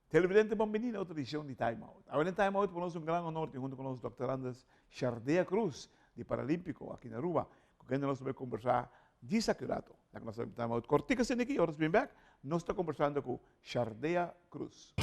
Televidente bon bini na otro edicion di Time Out. Awe den Time Out pa nos un gran honor tin hunto cu nos Dòkter Anders Shardea Cruz di Paralimpico aki na Aruba cu kende nos ta bay combersa djis aki un rato. Ya cu nos ta den Time Out cortico asina aki, ora nos bin bek nos ta combersando cu Shardea Cruz.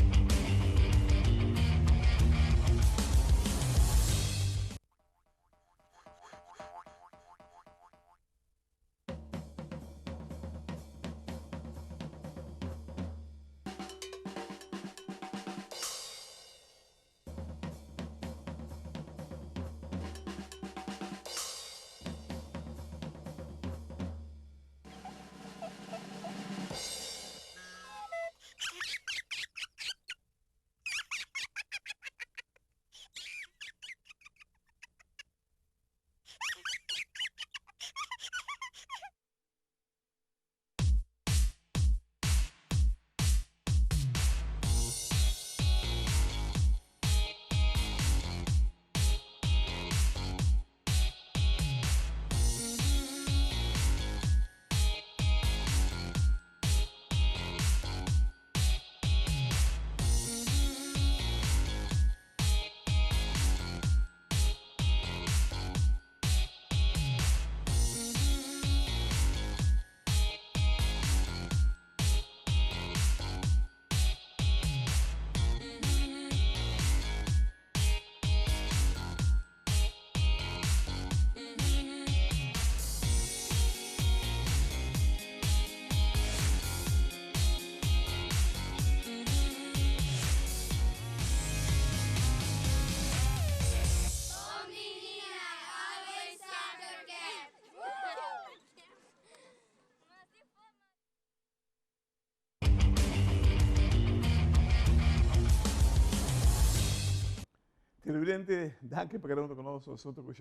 Televidente, danki pa keda hunto ku nos asunto ku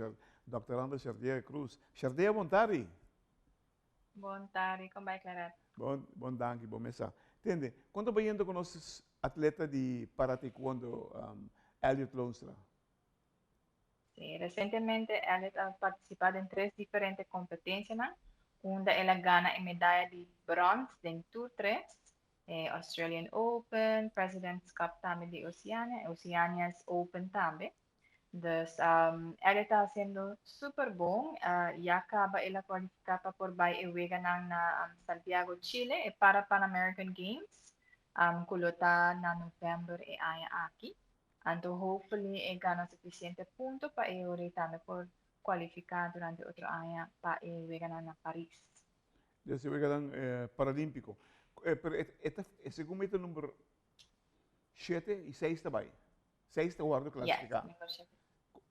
Dòkter Andres Shardea Cruz. Shardea, bon tardi. Bon tardi, kon bai Claret? Bon, bon danki, bon mesa. Tende, kon ta bayendo ku nos atleta di para taekwondo, Elliot Loonstra? Sí, resientemente Elliot a partisipá den tres diferente kompetensianan, unda el a gana e medaya di bròns den tur tres, e Australian Open, President's Cup tambe di Oceania, e Oceania's Open tambe. Dus Elliot ta hasiendo super bon, ya kaba el a kualifiká pa por bai e weganan na Santiago, Chile, e Para Pan American Games, ku lo ta na novèmber e aña aki. Anto hopefully e gana suficiente punto pa e ora tambe por cualifica durante otro aña pa e weganan na Paris. Des e weganan paralimpico. Pero e ta segun mi ta number shete y seis ta bay. Seis ta wordo clasifica. Yes, number shete.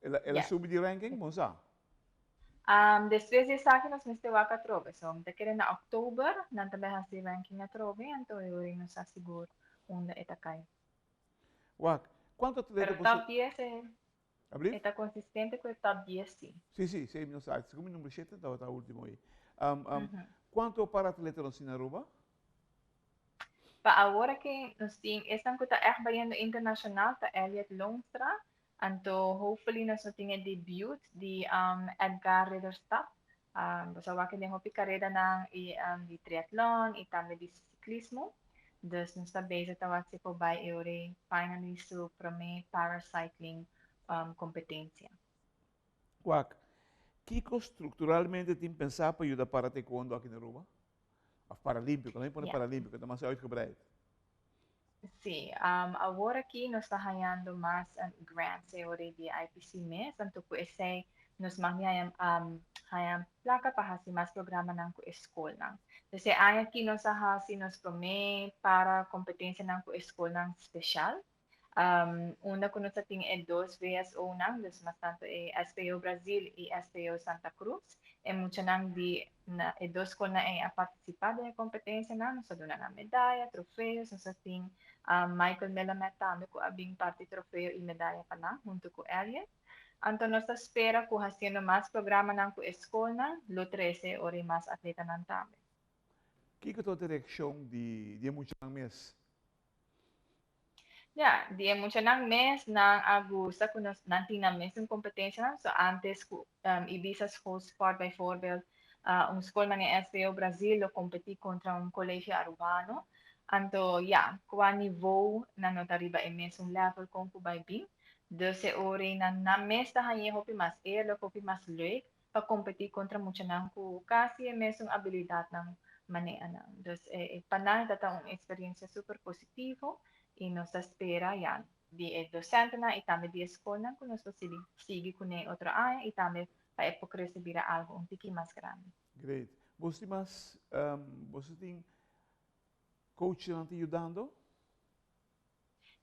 El a subi di ranking? Bon sa. Despues di esaki nos mester wak atrobe. So mi ta kere na october nan ta bay haci ranking atrobe anto e ora nos sa sigur unda e ta cay. Wak, kuantu atleta Pero top dies e, e ta konsistente ku e top dies si. Si, si, si, mi no sa. Segun mi number shete tabata ultimo ei. Kuantu para atleta nos tin na Aruba? Pa awor aki nos tin esnan ku ta ègt bayendo internashonal ta Elliot Loonstra, anto hopefully nos lo tin e debut di Edgar Ridderstap. Bo sa wak den hopi karedanan i di triatlon i tambe di siklismo. Dus nos ta bezig ta wak si por bai e ora ei finally su promé paracycling kompetensia. Wak, kiko strukturalmente tin pensá pa yuda para taekwondo aki na Aruba? Of paralímpiko, laat mi pone paralímpiko, ta mas uitgebreid. Sí, awor aki nos ta hañando mas grants e ora di IPC mes, anto ku esei nos mag di haña haña plaka pa hasi mas programanan ku e skolnan. Dus e aña aki nos a hasi nos promé para kompetensianan ku e skolnan speshal. Unda ku nos a tin e dos VSOnan, dus mas tantu e SPO Brazil i SPO Santa Cruz. E muchanan di na e dos skolnan ei a partisipá den e kompetensianan. Nos a duna nan medaya, trofeos. Nos a tin Michael Melamed tambe ku a bin parti trofeo i medaya pa nan huntu ku Elliot. Anto nos ta spera ku hasiendo mas programanan ku e skolnan lo trese ora i mas atletanan tambe. Kiko ta e reakshon di e muchanan mes? Ya, di e muchanan mes nan a gusta ku nos nan tin nan mesun kompetensianan. So antes ku Ibiza Schoolsport bijvoorbeeld un skol manera SBO Brazil lo kompetí kontra un kolegio arubano. Anto ya, qua nivel nan no ta riba e mesun level kon ku bai bin. Dus e ora nan nan mes ta haña hopi mas eerlijk, hopi mas leuk pa kompetí kontra muchanan ku kasi e mesun abilidatnan manera nan. Dus pa nan ta un eksperensia super positivo i nos ta spera, ya, di e dosentenan i tambe di skolnan ku nos por sigui kuné otro aña i tambe pa e por krese bira algu un tiki mas grandi. Great. Bo tin coach nan ta yudando?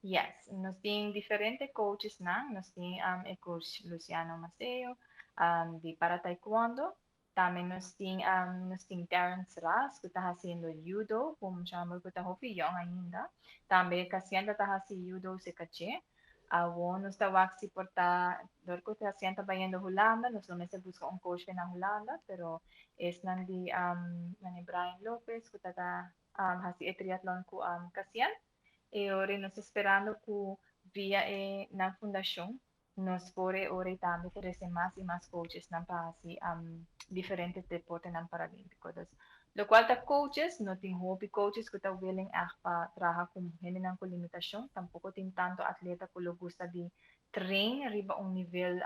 Yes, nos tin diferente coaches nan. Nos tin e coach Luciano Maceo di para taekwondo. Tambe nos tin Terence Ras, ku ta hasiendo judo, ku chama ku ta hopi young ainda. Tambe Cassienda ta hasi judo CKC. Awor nos ta wak si por ta, dor ku Cassienda bayendo Hulanda, nos lo mester buska un coach na Hulanda, pero esnan di nani Brian Lopez, ku ta hasi e triatlon ku Cassienda. I awor nos ta sperando ku via e na fundashon nos por ora tambe trese mas i mas coaches nan pa hasi diferente deportenan paralímpiko. Dus, lokual ta coaches, no tin hopi coaches ku ta willing echt pa traha ku hendenan ku limitashon, tampoko tin tantu atleta ku lo gusta di train riba un nivel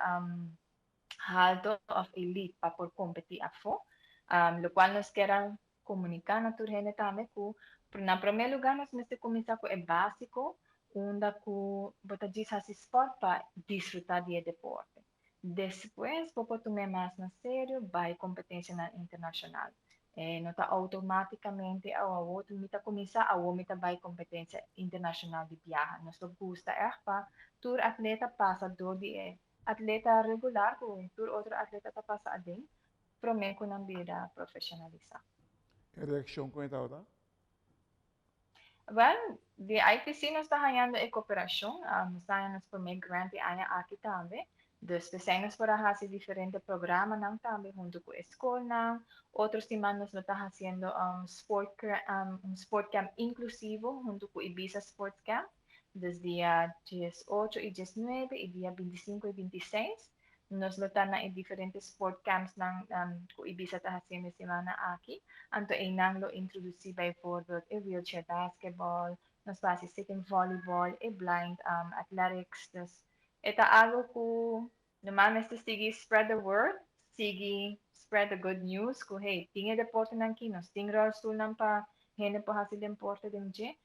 haltu of elite pa por kompetí afó. Lokual nos ke komuniká na tur hende tambe ku na promé lugá nos mester kuminsá ku e básiko, unda ku bo ta djis hasi sport pa disfrutá di e deporte. Despues, bo por tuma mas na serio, bai kompetensia internashonal. No ta outomátikamente, oh, mi ta kuminsá, awor mi ta bai kompetensia internashonal di biaha. Nos ta gusta echt pa tur atleta pasa dor di atleta regular, ku tur otro atleta ta pasa aden, promé ku nan bira profeshonalisá. E reakshon kon ta? Well, di IPC nos ta hañando e kooperashon, nos ta hañando promé grant di aña aki tambe. Dus p'esei nos por hasi diferente programanan tambe huntu ku skolnan. Otro siman nos ta hasiendo un sport camp inklusivo huntu ku Ibiza Sports Camp. Desde dia 18 i 19 i dia 25 i 26. Nos lo ta na diferente sport camps nan ku Ibiza ta hasiendo siman aki. Anto einan lo introdusí bijvoorbeeld e wheelchair basketball, nos ta hasi sitting volleyball, e blind athletics. Dus e ta algu ku normalmente sigui spread the word, sigui spread the good news ku, hey, tin e deportenan aki, nos tin rolstoelnan pa hende por hasi deporte den dje.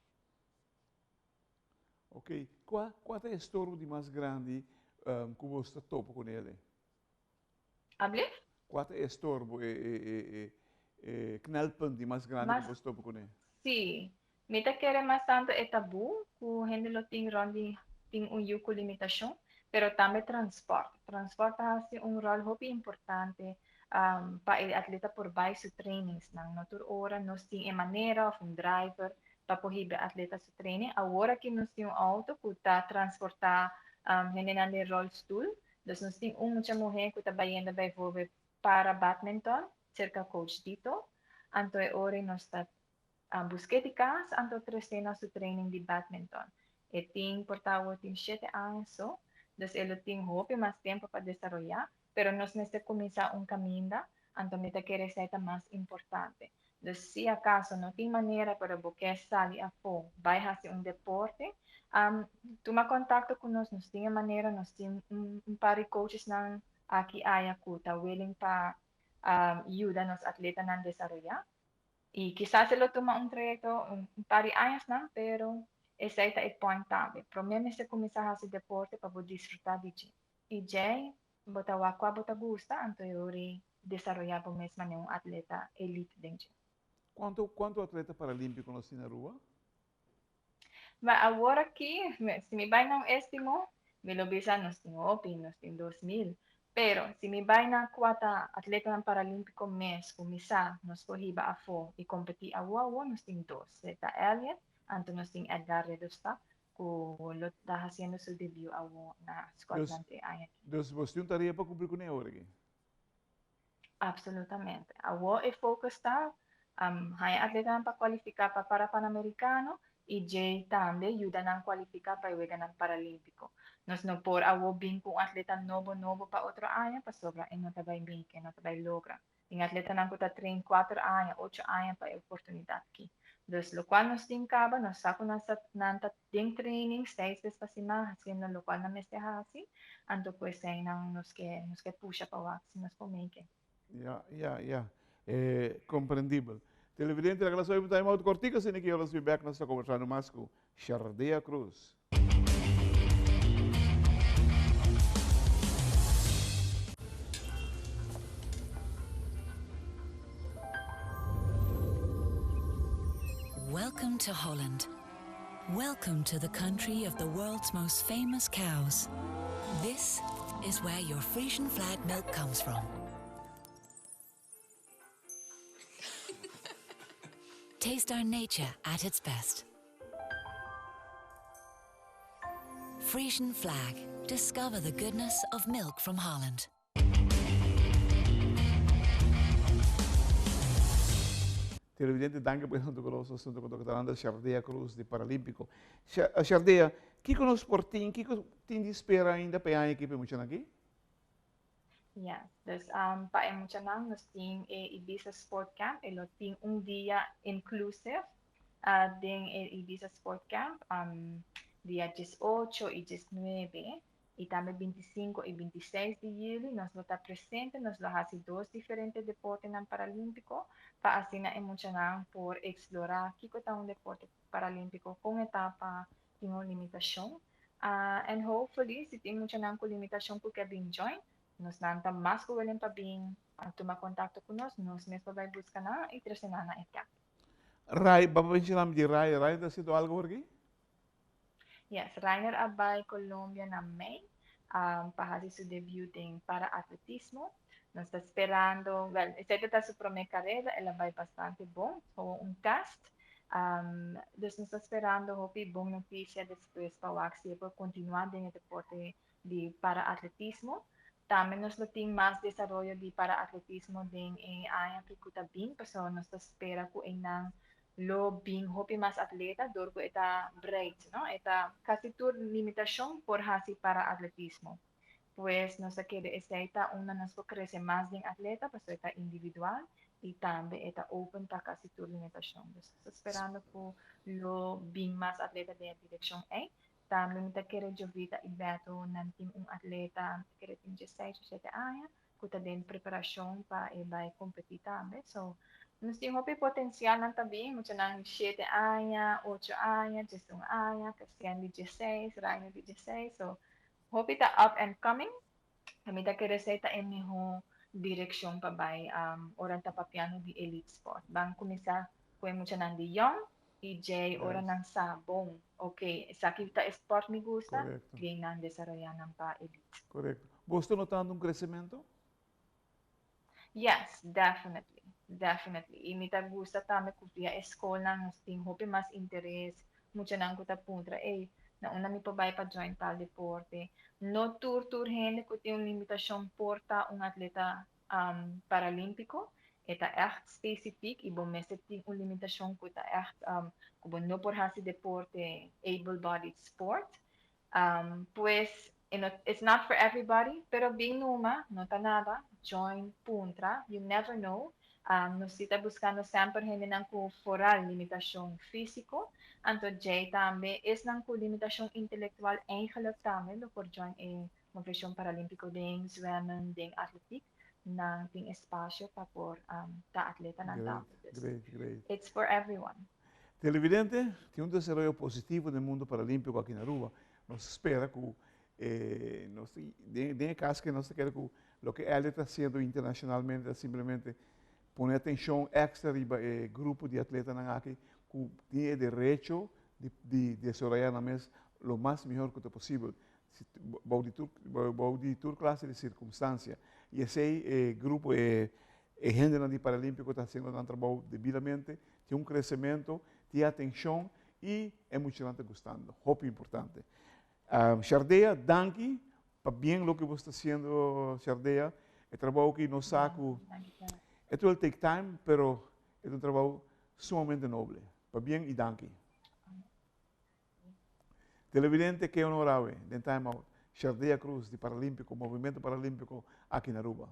Ok. Kua ta e estorbo di mas grandi ku bo ta topa kuné? Able? Kua ta e estorbo e knelpunt di mas grandi ku bo ta topa kuné? Si. Mi ta kere mas tantu e tabú ku hende lo tin rònt di tin un yu ku limitashon, pero tambe transporte. Transporte ta un ròl hopi importante pa e atleta por bai su trainings nan. No tur ora nos tin e manera òf un driver pa por atleta su training. Awor aki nos tin un outo ku ta transportá hende nan den rolstoel. Dus nos tin un mucha muhé ku ta bayendo bijvoorbeeld para badminton, serka coach Dito. Anto e ora nos ta busk'é di kas, anto tres'é na su training di badminton. E tin por ta tin 7 aña so, dus e tin hopi mas tempu pa desaroyá, pero nos mester kuminsá un kaminda, anto mi ta kere esei ta mas importante. Dus si akaso no tin manera pa bo sali afó, bai hasi un deporte, tuma kontakto ku nos, nos tin manera, nos tin un par di coaches nan aki aya ku ta willing pa yuda nos atletanan desaroyá. I kisas e tuma un trayekto un par di aña nan, pero esei ta e point tambe. Promé mester kuminsá hasi deporte pa disfrutá di dje. I djei, bo ta wak kua bo ta gusta, anto e desaroyá bo mes un atleta elite den dje. Kuantu atleta paralímpiko nos tin na Aruba? Ma awor aki, si mi bai na un estimo, mi lo bisa nos tin hopi, nos tin 2000. Pero si mi bai na kua atleta paralímpiko mes, kuminsá, nos por hiba afó i kompetí awor, nos tin dos. Ta Elliot, anto nos tin Edgar Redosta, ku lo ta hasiendo su debut awor na Scotland e aña. Dus bo tin tarea pa kumpli kuné awor aki? Absolutamente. Awor e focus ta haña atleta pa kualifiká pa para Panamericano i djei tambe yuda nan kualifiká pa Weganan Paralímpiko. Nos no por awor bin ku un atleta nobo nobo pa otro aña, pasobra e no ta bai make, no ta bai logra. Tin atletanan ku ta train 4 aña, 8 aña pa e oportunidat aki. Dus locual nos tin caba, nos sa cu nan sa nan ta den training seis bes pa siman haciendo locual nan mester haci, anto cu eseinan nos ke nos ke pusha pa wak si nos por make it. Ya, ya, ya. Eh, comprendibel. Televidente, laga nos oí un time out cortico, asina ki ora nos bin bek nos ta conversando mas cu Shardea Cruz. Welcome to Holland. Welcome to the country of the world's most famous cows. This is where your Frisian flag milk comes from. Taste our nature at its best. Frisian flag. Discover the goodness of milk from Holland. Televidente, danki pa hunto ku nos asunto ku Dòkter Andres Shardea Cruz di Paralímpiko. Shardea, kiko nos por tin, kiko tin di spera ainda pa e aña aki pa e muchanan aki? Yes, dus pa e muchanan nos tin e Ibiza Sport Camp, e lo tin un dia inclusive den e Ibiza Sport Camp, dia 18 y 19 y tambe 25 y 26 di juli nos lo ta presente, nos lo haci dos diferente deportenan paralímpico pa asina e muchanan por explora kico ta un deporte paralímpico, con e ta pa tin un limitacion. And hopefully si tin muchanan cu limitacion cu ke bin join, nos nan ta mas cu willing pa bin tuma contacto cu nos, nos mes por bay busca nan y trece nan na e camp. Ray, bo a menciona mi di Ray, Ray ta haciendo algo por aki? Yes, Rainer a bai Colombia na mei pa haci su debut den para atletismo. Nos ta sperando, wel, esei ta ta su prome careda, el a bai bastante bon, gewoon un test. Dus nos ta sperando hopi bon noticia despues pa wak si e por continua den e deporte di para atletismo. Tambe nos lo tin mas desaroyo di para atletismo den e aña ki ku ta bin, pasobra nos ta spera ku einan lo bin hopi mas atleta dor ku e ta breed, no? E ta kasi tur limitashon por hasi para atletismo. Pues nos ta kere esei ta unda nos por krese mas den atleta pasobra e ta individual i tambe e ta open pa kasi tur limitashon. Dus nos ta sperando ku lo bin mas atleta den e direkshon ei. Tambe mi ta kere Jovita i Beto nan tin un atleta, mi ta kere tin dieseis o shete aña, ku ta den preparashon pa e bai kompetí tambe. So, nos tin hopi potensial nan ta bin, muchanan shete aña, ocho aña, diesun aña, Christian di dieseis, Rainer di dieseis. So, hopi ta up and coming. I mi ta kere esei ta e mihó direkshon pa bai ora ta papiando di elite sport. Ban kuminsá ku e muchanan di yòn i djei ora nan sa bon, ok, esaki ta e sport mi gusta, den nan desaroyá nan pa elite. Korekto. Bo sta notando un kresementu? Yes, definitely, definitely. I mi ta gusta tambe ku via e skolnan nos tin hopi mas interes, muchanan ku ta puntra, ey, na unda mi por bai pa join tal deporte? No tur tur hende ku tin un limitashon por ta un atleta paralímpiko. E ta ègt spesifiek i bo mester tin un limitashon ku ta ègt ku bo no por hasi deporte able-bodied sport. Pues e no it's not for everybody, pero bin numa, no ta nada, join, puntra, you never know. Nos si ta buscando semper hendenan cu foral limitacion fisico, anto djey tambe esnan cu limitacion intelectual eigenlijk tambe lo por join e Movecion Paralimpico den zwemmen, den atletiek, nan tin espacio pa por ta atletanan tambe. Dus Great, great. it's for everyone. Televidente, tin un desaroyo positivo den mundo paralímpico aki na Aruba. Nos ta spera cu e nos den den e caso ke nos ta kere cu loke Elliot ta haciendo internacionalmente ta simplemente pone atencion extra riba e grupo di atletanan aki cu tin e derecho di di desaroya nan mes lo mas mihor cu ta posibel bou di tur bou di tur clase di circunstancia. Y esey e grupo e E hendenan di Paralímpiko ta hasiendo nan trabou debidamente, tin un kresementu, tin atenshon i e muchanan ta gustando. Hopi importante. Shardea, danki pa bien loke bo sta hasiendo, Shardea. E trabou aki nos sa ku it will take time, pero e ta un trabou sumamente noble. Pabien i danki. Televidente ke honor awe den Time Out, Shardea Cruz di Paralímpiko, Movimento Paralímpiko aki na Aruba.